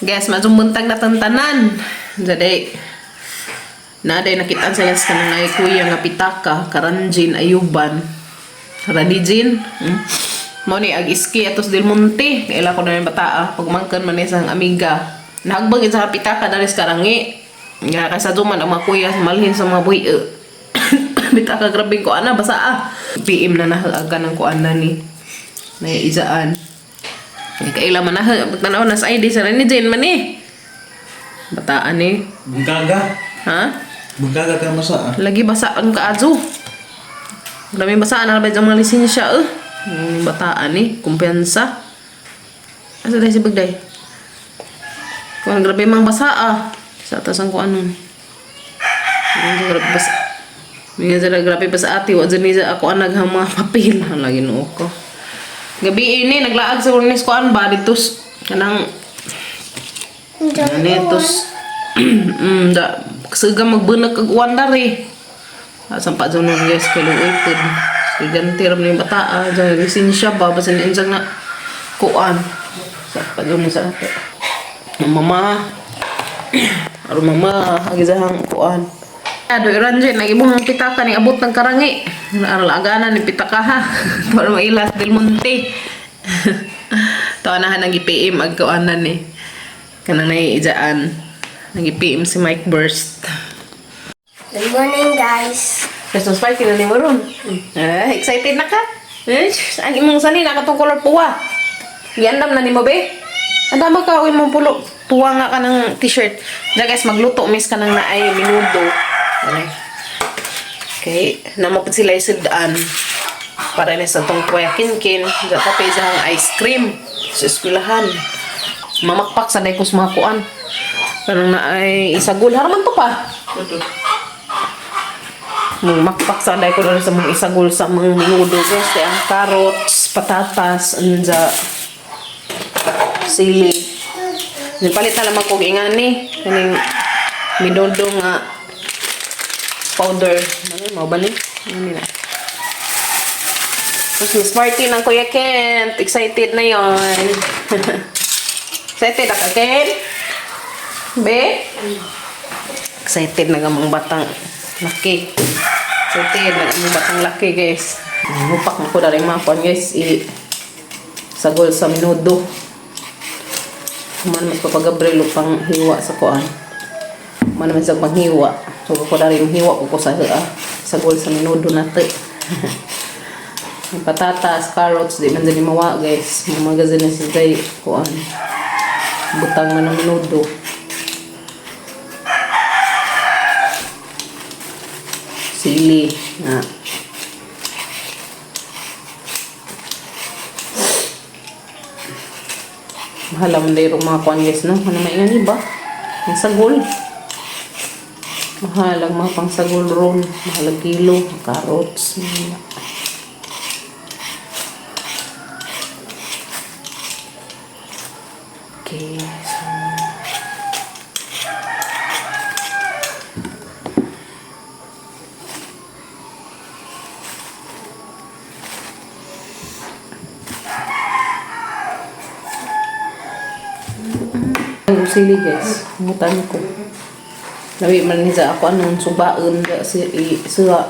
Guys, maadtong buntag na tantanan. Jadi, na day nakitaan sila sa kanang ay kuya nga pitaka, karanjin, ayuban. Ranijin. Mo ni ag iski atos Del Monte. Kaila ko na yung bataa. Pagmangkan man ni sa amiga. Nahagbang sa pitaka dali sa karangi. Nga kay sa duman ang mga kuya malhin sa mga buhi. Pitaka grabing ko ana basa ah. PM na nahagan ang kuan na ni. Naiizaan. Kaila man na pagtanaw na sa ID sa Ranijin man ni. Bataan ni. Bungkaga. Ha? Bungkaga ka masa ah. Lagi basa ang kaadyo. Grabe basa na ba mga lisensya eh. Bataan ni, kumpiyansa. Asa dahil si Bagday? Kung grabe mang basa ah. Sa atas ang kuanon. Ang grabe basa. Mga sila grabe basa ati wa dyan niya ako ang naghang mga papel. Ang lagi noo ko. Gabi ini naglaag sa unis kuan ba dito kanang Netos. Da kasuga magbunak og uwan dari. Ah, sampa dyan nun guys kay luoy pud. Ganti ra man yung bata ah, dyan lisensya ba basin insang na kuan. Sampa dyan sa ato. Ang mama. Aron mama agizahang kuan. Ado Ranjit, nag-ibong ang pitaka ni abot ng karangi. Naaralaganan ni pitaka ha. Tuwa mailas Del Monte. Tuwa na nang PM ag kuanan ni. Kanang naiijaan. Nag-PM si Mike Burst. Good morning, guys. Christmas party na ni mo ron. Eh, excited na ka? Eh, ang imong sani na katong color puwa. Giandam na nimo be? Andam ba ka o imong pulo puwa nga ka ng t-shirt. Diyan guys, magluto miss ka ng naay minudo. Ano? Okay, namo pud sila isudaan para ni sa tong kuya kinkin. Diyan ka pa isang ice cream sa eskwelahan. Mamakpak sa dayko sa mga kuan. Kanang naay isagol. Haraman to pa. Makpak sa ko na sa mga isagol sa mga minudo guys. Kaya ang carrots, patatas, anja, sili. Nipalit na lamang kog ingani. Kaning minudo nga powder. Ano mo ba ni? Ano nila? Christmas party ng Kuya Kent. Excited na yon. Excited na ka, Ken? Be? Excited na ang mga batang laki. Excited na ang mga batang laki, guys. Mupak na ko na rin mga kuwan, guys. I sagol sa minudo. Man mas papagabrelo pang hiwa sa kuan. Man man sa panghiwa. So ko na rin hiwa ko sa sagol sa minudo nato. Yung patatas, carrots, di man dyan mawa, guys. Mga magazine na sa day, kuan. Butang na ng minudo. Sili na. Mahal ang dayro mga kuan guys, no? Ano may ingani ba? Ang sagol. Mahal ang mga pangsagol ron. Mahal ang kilo. Carrots. Mga. Okay, so. Ang sili guys, mutan ko. Labi man ni sa ako anong subaon da si i, suha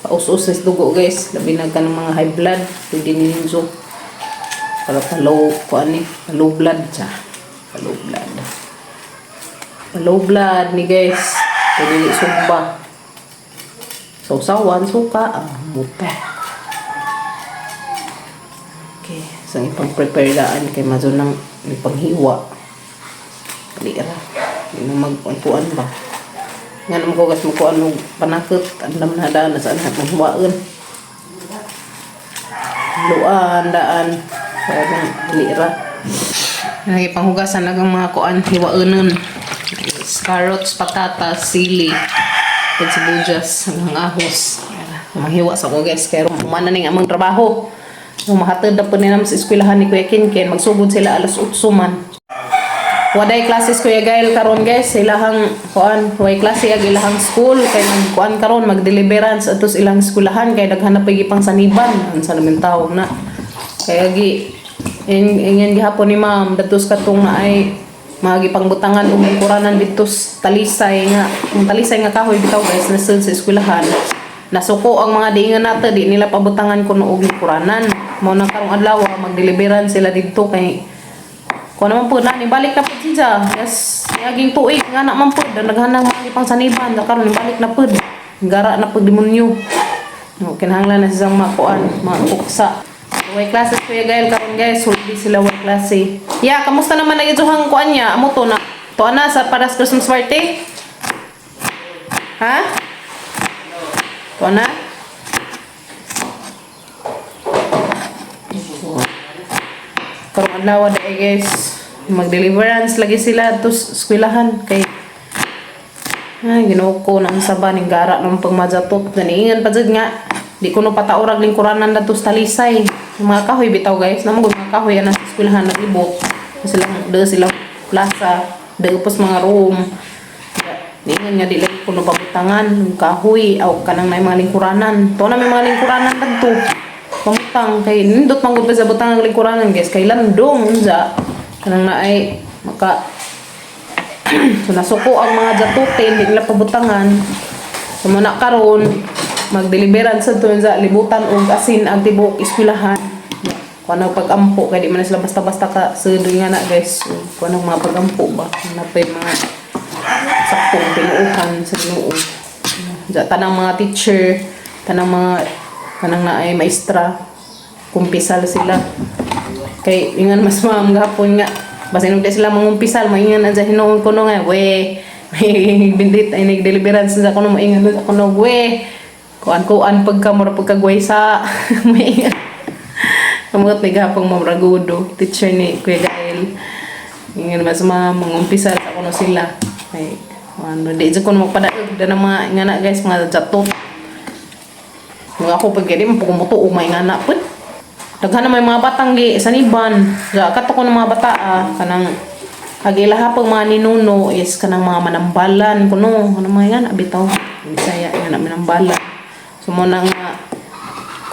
paus-us sa dugo guys. Labi na ka ng mga high blood, pwede ninyo para palow ko ani, palow blood siya. Palow blood. Palow blood ni guys. Pwede ni sugba. Sausawan, suka, ah, muta. Okay, so ipang-prepare daan kay mazo ng ipanghiwa. Dali ra. Di na magkuan ba. Nga naman ko gas magkuan og panakot. Andam na daan na saan na maghuwaon. Luan daan. Kaya nang dali ra. Lagi panghugasan lang ang mga kuan hiwaonon. Carrots, patatas, sili, pag sibuyas, ang ahos. Manghiwa sa ko guys kay humana ning among trabaho. So, mahatod na po nila sa eskwelahan ni Kuya Kinkin. Magsugod sila alas 8 man. Waday classes Kuya Gail karon guys, ilahang kuan, way klase ag ilahang school kay magkuan karon mag-deliverance atos ilang eskwelahan kay daghan na pay gipang saniban unsa naman tawag na. Kaya gi ingin gihapon ni ma'am datos katong na ay Mga gipangbutangan og lingkuranan dito sa talisay nga ang talisay nga kahoy bitaw, guys, nasud sa eskwelahan. Nasuko ang mga diingan nato, di nila pabutangan kuno og lingkuranan. Mao na karong adlaw magdeliveran sila didto kay kuan naman po na balik na pud siya. Yes, yaging tuig nga na man pud daghan ng mga ipang saniban karon, balik na pud. Gara na pud demonyo. No, kinahanglan na siyang makuan, makuksa. Way classes, Kuya Gael, karon, guys, holiday sila, way klase. Ya, kamusta naman na ituhang kuan niya? Amo to na. To na sa para sa Christmas party? Ha? To na? Karong adlaw dai, guys, mag-deliverance lagi sila to sa eskwelahan kay ay, Ginoo ko, nang saba ning gara ng pagmajatot. Ganiingan pa jud nga. Di ko no pataorag lingkuranan na sa talisay. Yung mga kahoy bitaw, guys. Namo mga kahoy ana sa eskwelahan naglibot. Silang de silang plaza, de pos mga room. Niingan nga di lang ko no pabutangan yung kahoy aw kanang na mga lingkuranan. To na may mga lingkuranan dadto. Pamutang kay nindot man gud pa sa butang ang lingkuranan, guys, kay landong unsa kanang na ay maka. So nasuko ang mga jatutin, di nila pabutangan. So muna karon magdeliveran sa tuon sa libutan og asin ang tibuok eskwelahan. Kuan ang pag-ampo kay di man na sila basta-basta ka sud nga na, guys. So, kuan ang mga pag-ampo ba napay mga saktong tinuohan sa Ginoo. Ja, tanang mga teacher, tanang mga kanang na ay maestra, kumpisal sila. Kay ingan mas ma'am gahapon nga basin og di sila mangumpisal, maingan na sa hinuon kuno nga we bindit ay nag-deliverance sa kuno, maingan na kuno we kuan kuan pagka mura pagkagwaysa maingan. Kamot ni gahapon Ma'am Ragudo, teacher ni Kuya Gael. Ingan mas ma'am mangumpisal sa kuno sila. Kay ano, di jud kuno magpadaog da ng mga ingana, guys, mga jatot. Mga ako pag gani mo og may ingana pud. Daghan na may mga batang gi saniban. Ga kato ko ng mga bata ah, kanang ag ilaha pag mga ninuno is kanang mga manambalan kuno, kanang mga ingana bitaw. Bisaya nga na manambalan. So mo na nga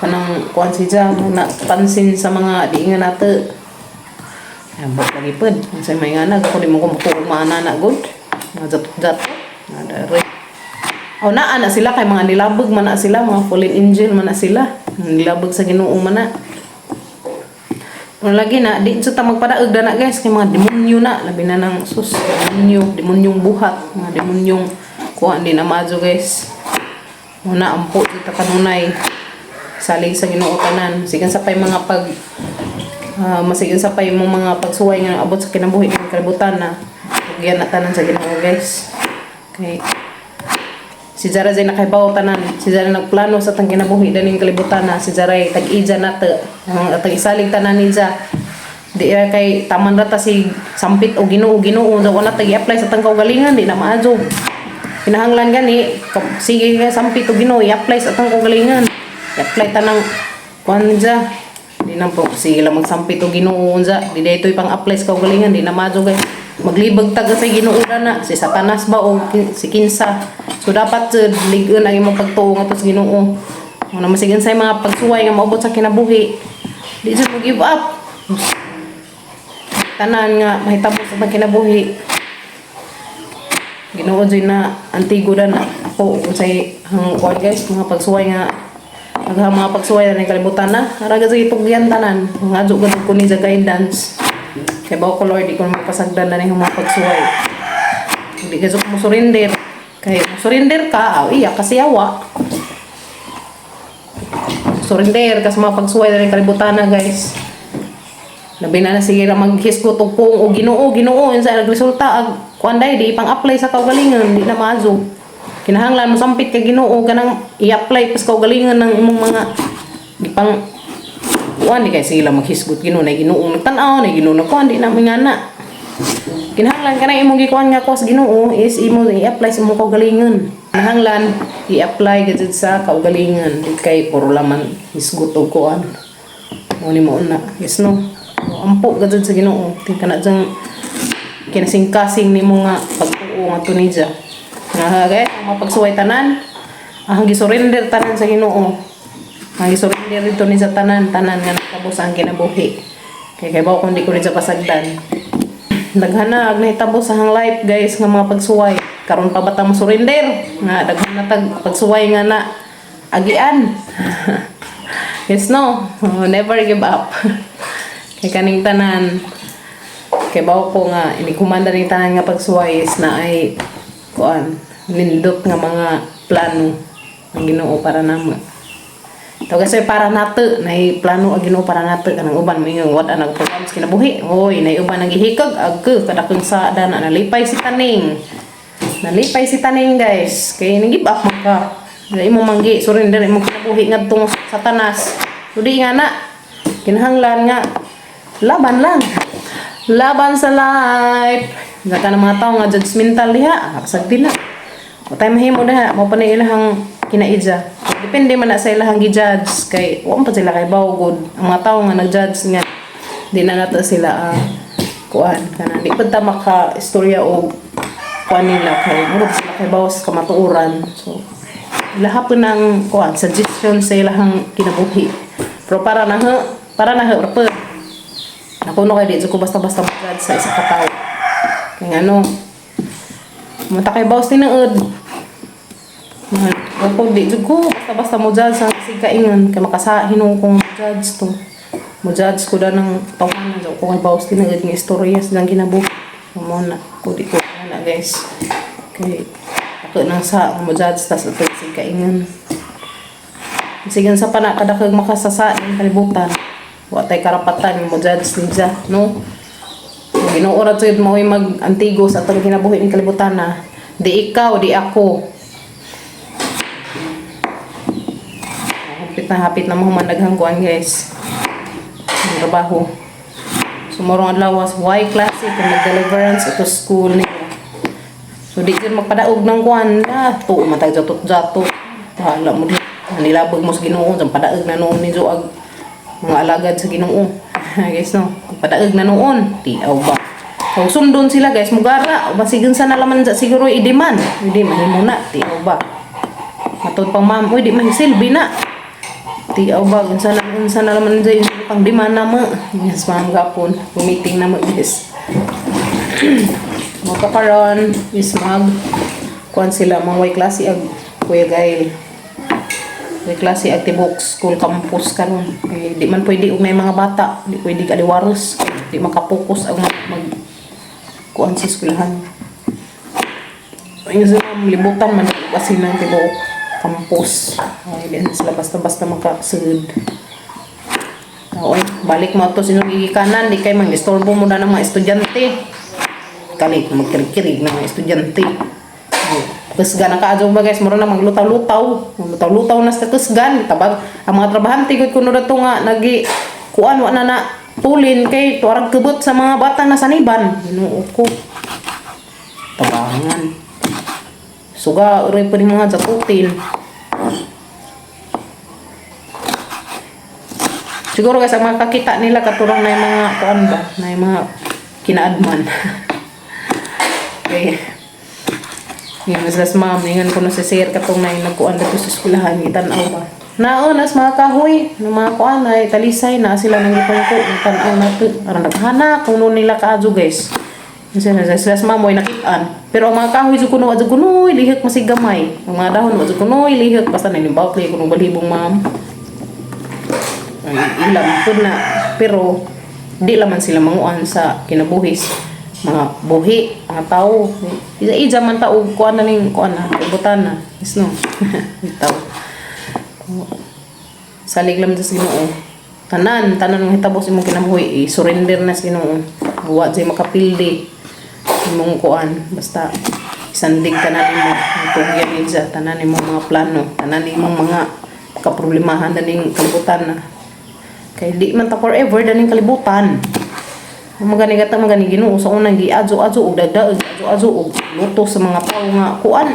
kanang kuan si ja na pansin sa mga di nga nato. Ambot lagi pud. Sa may nga ako di mo ko mutuo mga nana good. Mga jatot-jatot. Mga dere. O naa na sila kay mga nilabog man na sila, mga fallen angel man na sila. Nilabog sa Ginoo man na. Ano lagi na, di jud ta magpadaog na, guys, kay mga demonyo na, labi na ng sus, demonyo, demonyong buhat, mga demonyong kuha, di na maadyo, guys. Muna, ampo jud ta kanunay. Salig sa Ginoo tanan. Sigan sa pay mga pag masigan sa pay mong mga pagsuway nga abot sa kinabuhi ng kalibutan na tugyan na tanan sa Ginoo, guys. Kay si Zara zay nakaibaw tanan. Si Zara nagplano sa tang kinabuhi daning kalibutan na. Si Zara ay tag-ija nato. Ang atang isalig tanan ni Ja. Di ra kay taman ra ta si sampit o Ginoo Ginoo daw na tag i-apply sa tang kaugalingan, di na maadyo. Kinahanglan gani sige ka sampit o Ginoo, i-apply sa tang kaugalingan. I-apply tanang kuan ja. Di na po sige lang magsampit og Ginoo unsa. Di daytoy pang-apply sa kaugalingan, di na maadyo kay maglibag taga sa Ginoo na si Satanas ba o si kinsa. So dapat jud lig-on ang imong pagtuo ngadto sa Ginoo. Ano masigan sa mga pagsuway nga maabot sa kinabuhi. Di jud mo give up. Tanan nga mahitabo sa atong kinabuhi. Ginoo jud na antigo na ako unsay ang kuan, guys, mga pagsuway nga ang mga pagsuway na ng kalibutan na ara gud itugyan tanan ngadyo gud ko ni sa guidance kay bawo ko, Lord, di ko magpasagdan na ning mga pagsuway. Hindi ka mo surrender kay mo surrender ka aw iya kasi yawa surrender kas mga pagsuway na ng kalibutan na, guys. Labi na na sige ra maghisgot og pung o Ginoo Ginoo unsa nagresulta ag kuan day di ipang apply sa kaugalingon, di na maazo. Kinahanglan mo sampit kay Ginoo kanang i-apply pas kaugalingon ng imong mga gipang kuan. Di kay sige lang maghisgot Ginoo na Ginoo nagtan-aw na Ginoo na kuan, di na mingana. Kinahanglan kanang imong gikuan nga ko sa Ginoo is imo i-apply sa imong kaugalingon. Kinahanglan i-apply gid sa kaugalingon, di kay puro laman hisgot og kuan mo ni mo na yes no. Ampo gud sa Ginoo tin kana jang kinasingkasing nimo nga pagtuo nga tunija nga guys, ang mga pagsuway tanan ang gisurrender tanan sa Ginoo, ang gisurrender dito ni sa tanan tanan nga nakabos ang kinabuhi kay bawo kung di ko rin sa pasagdan. Daghan na ag nahitabo sa hang life, guys, nga mga pagsuway. Karon pa ba ta mo surrender? Nga daghan na tag pagsuway nga na agian. Yes, no, never give up. Kay kaning tanan, kay bawo ko nga inikumanda ning tanan nga pagsuway is na ay kuan, nindot nga mga plano ang Ginoo para namo. To kasi para nato, nay plano ang Ginoo para nato. Kanang uban moingon wa nag programs kinabuhi. Hoy, nay uban nagihikag ag kadakong sa dana, nalipay si taning. Nalipay si taning, guys. Kay nang give up man ka. Dili mo manggi surrender imong kinabuhi ngadto sa Satanas. So di nga na kinahanglan nga laban lang. Laban sa life. Gata ng mga tao nga judgmental diha, sagdi na. Wa tay mahimo diha, mao pa ni ilahang kinaidya. Depende man na sa ilahang gi-judge kay wa man pa sila kay bawgod. Ang mga tao nga nag-judge nga di na nato sila kuan, kanang di pa ta maka istorya og kuan nila kay murag sila kay bawas kamatuoran. So ilaha po ng kuan, suggestion sa ilahang kinabuhi. Pero para na ha, pa. Ako no kay di jud ko basta-basta mag-judge sa isa ka tawo. Kay ngano, mata kay bawas tinuod. Ako di jud ko basta-basta mo judge sa kaingon kay makasa hinuon kong judge to. Mo judge ko da ng tawhana jud ko kay bawas tinuod nga istorya sa ilang kinabuhi. Mo na ko di ko na, guys. Kay ako nang sa mo judge tas ato sig kaingon. Sigan sa pana kadakag makasasa ng kalibutan. Wa tay karapatan mo judge niya, no? Ginoo ra jud mao'y mag-antigo sa atong kinabuhi ning kalibutan na. Di ikaw, di ako. Hapit na mahuman daghang kuan, guys. Ang trabaho. Sumorong adlaw was Y klase kung mag-deliverance ito school niyo. So di jud magpadaog ng kuan na tuo man tag jatot jato. Bahala mo di. Nilabag mo sa Ginoo, dyan padaog na noon ni ag mga alagad sa Ginoo. Guys, no, padaog na noon. Tiaw ba? So, sundon sila, guys, mugara, basigan sa nalaman sa siguro idiman. Hindi mahimo na, tiaw ba? Matod pang ma'am, uy, di mahisilbi na. Tiaw ba, unsa na naman dyan yung pang demand na mo. Yes, ma'am, gapon. Meeting na mo, guys. Mga kakaron is mag kuan sila mga way klase ag Kuya Gail. Way klase ag tibok school campus karon. Eh, di man pwede og may mga bata, di pwede kaliwaros, di makapokus ang mag kuan sa eskwelahan. So, yung sila libutan man kasi ng tibuok campus. Ay, di na sila basta-basta makasud. Oy, balik mo to sa inyong gigikanan, di kay mang istorbo mo na ng mga estudyante. Kali magkirig-kirig ng mga estudyante. Kusgan ang kaadyo ba, guys, mura na maglutaw-lutaw. Maglutaw-lutaw na sa kusgan. Tabag, ang mga trabahante gud kuno dato nga nagi kuan wa na na tulin kay tuarag kebot sa mga bata na saniban. Ginoo ko. Tabangan. Suga uray pa ni mga jatutin. Siguro, guys, ang makakita nila katurang na yung mga kuan ba, na yung mga kinaadman. Okay. Yung mas las ma'am, ingan ko na si sir katong na yung nagkuan dito sa eskwelahan, gitan-aw ba. Naon, as mga kahoy, ng mga kuan ay talisay na sila nang gipangko, tan-aw na to. Aron naghana kung noon nila kaadyo, guys. Kasi na sila sa ma'am, way nakitaan. Pero ang mga kahoy jud kuno, wa jud kuno, lihok masig gamay. Ang mga dahon wa jud kuno, lihok basta nanimbaw kay kuno balhibong ma'am. Ay, ilam po na. Pero, di laman sila manguan sa kinabuhis. Mga buhi, mga tao. Isa-isa man tao, kuan na ning kuan na, ibutan na. Yes, no? Bitaw. Salig lang sa Ginoo. Tanan, tanan ng hitabo sa imong kinabuhi, i-surrender na sa Ginoo. Wa jay makapildi imong kuan, basta isandig tanan nimo ang tugyan niya, tanan imong mga plano, tanan imong mga kaproblemahan daning kalibutan na. Kay di man ta forever daning kalibutan. Ang magani gata magani Ginoo sa unang giadyo-adyo og dagdaog, adyo-adyo og luto sa mga tao nga kuan.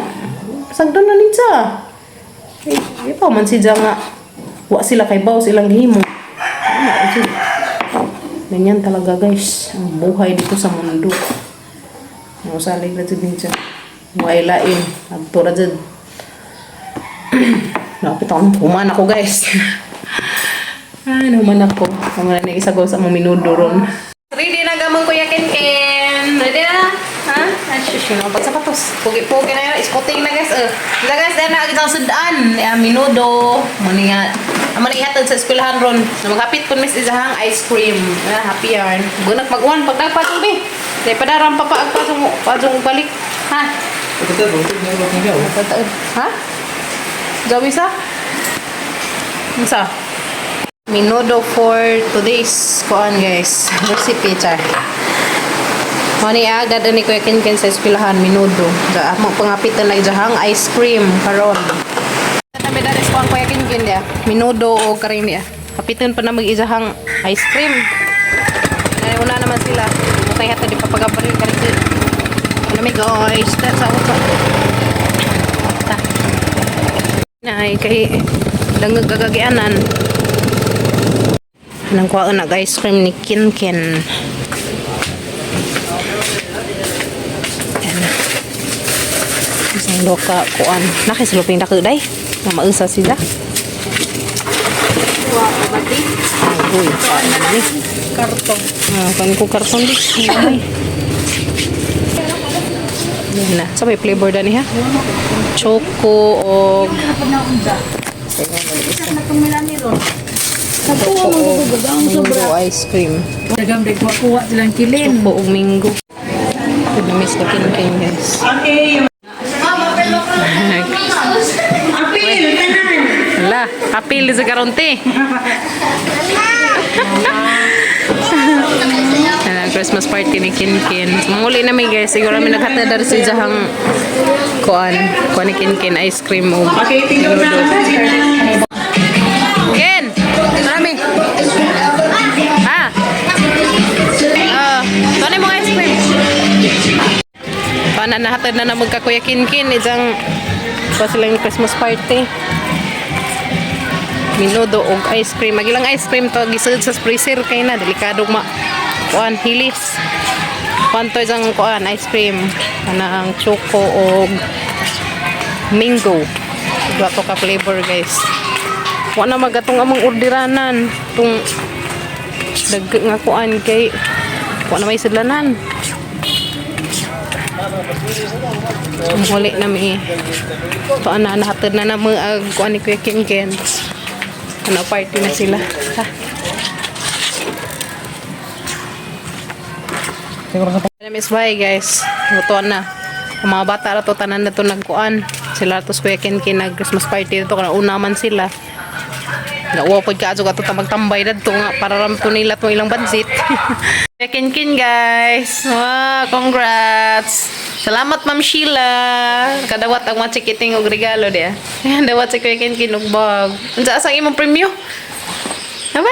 Sagdan na niya. Eh, di pa man siya nga wa sila kay baw silang gihimo. Ano, kasi, ganyan talaga, guys, ang buhay dito sa mundo. Mo salig na jud niya. Way lain, adto ra jud. Lapit ako, human ako, guys. Ay, nahuman ako. Human na isagol sa among minudo ron. Ready na gamang Kuya Ken Ken. Shush, yun ang pagsapatos. Pugi-pugi na yun. Isputing na, guys. Eh. Diba, guys, dahil na agad ang sudaan. Ya, minudo. Muni nga. Ang mani ihatod sa eskwelahan ron. Na maghapit kun miss isahang ice cream. Ah, happy yarn. Bunak mag-uwan. Pagdapat, ubi. Dahil padaram pa pa agpasong pasong balik. Ha? Ito, ito, ito, ito, Pagtaon. Ha? Jawi sa? Unsa? Minudo for today's kuan, guys. Recipe char. Mani agad ani Kuya Kinkin sa eskwelahan minudo. Da amo pangapitan na ijahang ice cream karon. Tabi dali sa kuan, Kuya Kinkin, dia. Minudo o karing niya. Kapitan pa na mag ijahang ice cream. Ay, una naman sila. Mutay hato di pa pagabaril karing. Lamig guys, sa auto. Ta. Nay kay langag gagagianan. Anong kuhaan nag ice cream ni Kin Kin. Ayan. Isang doka kuan. Nakisuluping dako day. Nga mausa sila. Uy, kuan ni. Karton. Ah, kuan ko karton di. Ay. Yan na. Sa may flavor dani ha? Choco o Nakuha mo ang mango ice cream. Dagang kuha silang kilin. Choco ug mango. Good na miss ka Kin Kin, guys. Okay. Apil, tanan. Wala, apil sa karon te. Ah, Christmas party ni Kin Kin. Manguli na mi, guys. Siguro mi naghatad sa ijahang kuan, kuan ni Kin Kin ice cream ug Okay, tingnan na. Ken! Marami. Ha? Ah, uh, mo ice cream. Paano nahatad na na magka Kuya Kin Kin isang pa silang Christmas party. Minudo og ice cream. Magilang ice cream to gisud sa freezer kay na delikado ma kuan hilis. Kuan to isang kuan ice cream kanang choco og mango. Duha to ka flavor, guys. Wa na magatong among orderanan tung dag nga kuan kay wa na may sidlanan. Ang huli na mi. To ana nahatod na namo ag kuan ni Kuya Ken Ken. Ano party na sila. Ha. Miss bye, guys. Lutuan na. Ang mga bata ra to tanan na to nagkuan. Sila to Kuya Ken Ken nag Christmas party dito kana una man sila. Nauwa pod ka ato ta magtambay dadto nga para ram to nila tong ilang budget. Kuya Ken Ken, guys. Wow, congrats. Salamat, Ma'am Sheila. Kadawat ang mga chikiting og regalo diya. Dawat si Kuya Ken Ken og bag. Unsa asang imong premyo? Tama?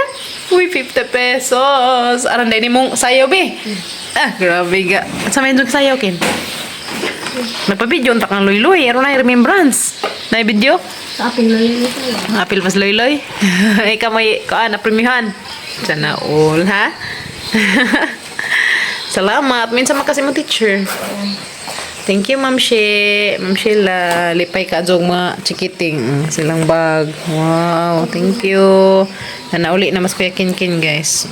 Uy, 50 pesos. Aran din mong sayo, be. Ah, grabe ga. Sa may jud sayo, Ken? Nagpa-video unta kang loy-loy. Aron na remembrance. Na video? Sa apil na yun. Apil mas loy-loy. Ikaw may kuan na premihan. Sana all, ha? Salamat. Minsan man kasi mo teacher. Thank you, Ma'am She. Ma'am Sheila, lipay ka jog mga chikiting. Silang bag. Wow, thank you. Nanauli na mas Kuya Kin Kin, guys.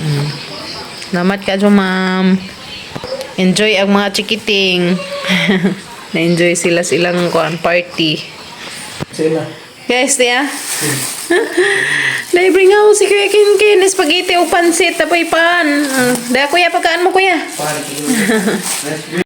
Salamat ka jog, ma'am. Enjoy ang mga chikiting. Na-enjoy sila silang kuan party. Sila. Guys, niya. Dahil bring out si Kuya Kin Kin. Spaghetti o pansit. Tapoy pan. Dahil kuya, pagkaan mo, kuya. Party.